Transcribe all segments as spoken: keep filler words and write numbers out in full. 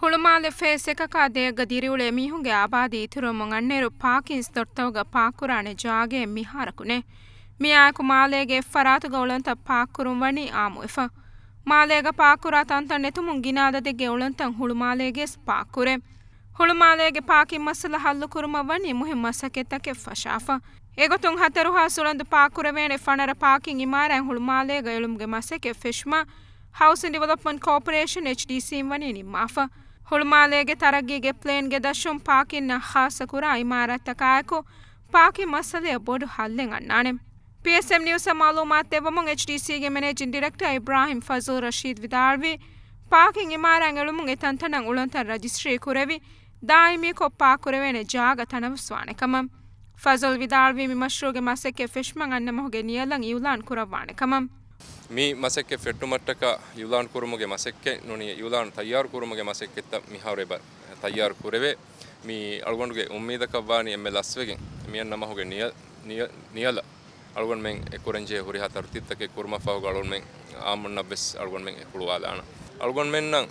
ހުޅުމާލެ ފޭސް އެކަކާ ދޭއްގަ ދިރިއުޅޭ މީހުންގެ އާބާދީ އިތުރުވަމުން އަންނައިރު ޕާކިން ސްލޮޓްތަކުގަ ޕާކްކުރާނެ ޖާގައެއް މިހާރަކު ނެތް. މިއާއެކު މާލޭގެ އެއްފަރާތުގަ އުޅަނދުތައް ޕާކްކުރުން ވަނީ އާއްމުވެފަ. މާލޭގަ ޕާކްކުރާ ތަންތަން ނެތުމުން ގިނަ އަދަދެއްގެ އުޅަނދުތައް ހުޅުމާލޭގަވެސް ޕާކްކުރޭ. ހުޅުމާލޭގެ ޕާކިން މައްސަލަ ހައްލުކުރުމަށް ވަނީ މުހިންމު މަސައްކަތްތަކެއް ފަށާފަ. އެގޮތުން ހަތަރު ހާސް އުޅަނދު ޕާކްކުރެވޭނެ ފަނަރަ ޕާކިން އިމާރާތް ހުޅުމާލޭގަ އެޅުމުގެ މަސައްކަތް ފެށުމަށް ހައުސިން ޑިވެލޮޕްމަންޓް ކޯޕަރޭޝަން، އެޗްޑީސީ، ވަނީ ނިންމާފަ. ހުޅުމާލޭގެ ތަރައްގީގެ ޕްލޭންގެ ދަށުން ޕާކިންއަށް ޚާއްޞަކުރާ އިމާރާތްތަކާއެކު ޕާކިން މައްސަލަޔަށް ބޮޑު ހައްލެއް އަންނާނެ. ޕީއެސްއެމް ނިއުސްއަށް މައުލޫމާތު ދެއްވަމުން، އެޗްޑީސީގެ މެނޭޖިން ޑިރެކްޓަރ އިބްރާހިމް ފަޒުލް ރަޝީދު ވިދާޅުވީ، ޕާކިން އިމާރާތް އެޅުމުން އެ ތަންތަނަށް އުޅަނދުތައް ރަޖިސްޓްރީ ކުރެވި، ދާއިމީކޮށް ޕާކްކުރެވޭނެ ޖާގަ ތަނަވަސްވާނެ ކަމަށް. ފަޒުލް ވިދާޅުވީ، މި މަޝްރޫޢުގެ މަސައްކަތް ފެށުމަށް އަންނަ މަހުގެ ނިޔަލަށް އިއުލާން ކުރައްވާނެ ކަމަށް. މި މަސައްކަތް ފެއްޓުމަށްޓަކާ އިއުލާން ކުރުމުގެ މަސައްކަތް ނޫނީ، އިއުލާން ތައްޔާރު ކުރުމުގެ މަސައްކަތްތައް މިހާރު އެބަ ތައްޔާރު ކުރެވޭ. މި އަޅުގަނޑުގެ އުއްމީދަކަށް ވާނީ އެންމެ ލަސްވެގެން މި އަންނަ މަހުގެ ނިޔަ-، ނިޔަ-، ނިޔަލަށް އަޅުގަނޑުމެން އެ ކުރަންޖެހޭ ހުރިހާ ތަރުތީބުތަކެއް ކުރުމަށްފަހުގަ އަޅުގަނޑުމެން އާއްމުންނަށްވެސް އަޅުގަނޑުމެން އެ ހުޅުވާލާނަން. އަޅުގަނޑުމެންނަށް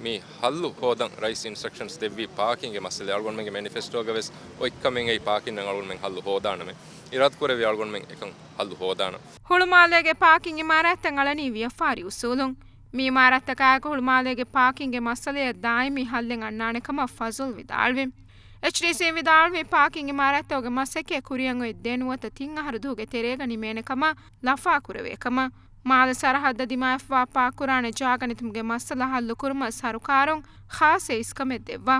މި ހައްލު ހޯދަން ރައީސް އިންސްޓްރަކްޝަންސް ދެއްވީ ޕާކިންގެ މައްސަލަ. އަޅުގަނޑުމެންގެ މެނިފެސްޓޯގަވެސް އޮތްކަމެއް އެއީ ޕާކިންއަށް އަޅުގަނޑުމެން ހައްލު ހޯދާނަމޭ. އިރާދަކުރެއްވި އަޅުގަނޑުމެން އެކަން ހައްލު ހޯދާނަން. ހުޅުމާލޭގެ ޕާކިން އިމާރާތްތައް އަޅަނީ ވިޔަފާރި އުސޫލުން. މި އިމާރާތްތަކާއެކު ހުޅުމާލޭގެ ޕާކިންގެ މައްސަލަޔަށް ދާއިމީ ހައްލެއް އަންނާނެ ކަމަށް ފަޒުލް ވިދާޅުވި. އެޗްޑީސީ ވިދާޅުވީ، ޕާކިން އިމާރާތްތަކުގެ މަސައްކަތް ކުރިއަށް އޮތް ދެން ނުވަތަ ތިން އަހަރު ދުވަހުގެ ތެރޭގަ ނިމޭނެ ކަމަށް ލަފާ ކުރެވޭ ކަމަށް. މާލެ ސަރަހައްދަށް ދިމާވެފަވާ ޕާކްކުރާނެ ޖާގަ ނެތުމުގެ މައްސަލަ ހައްލުކުރުމަށް ސަރުކާރުން ޚާއްޞަ އިސްކަމެއް ދެއްވާ.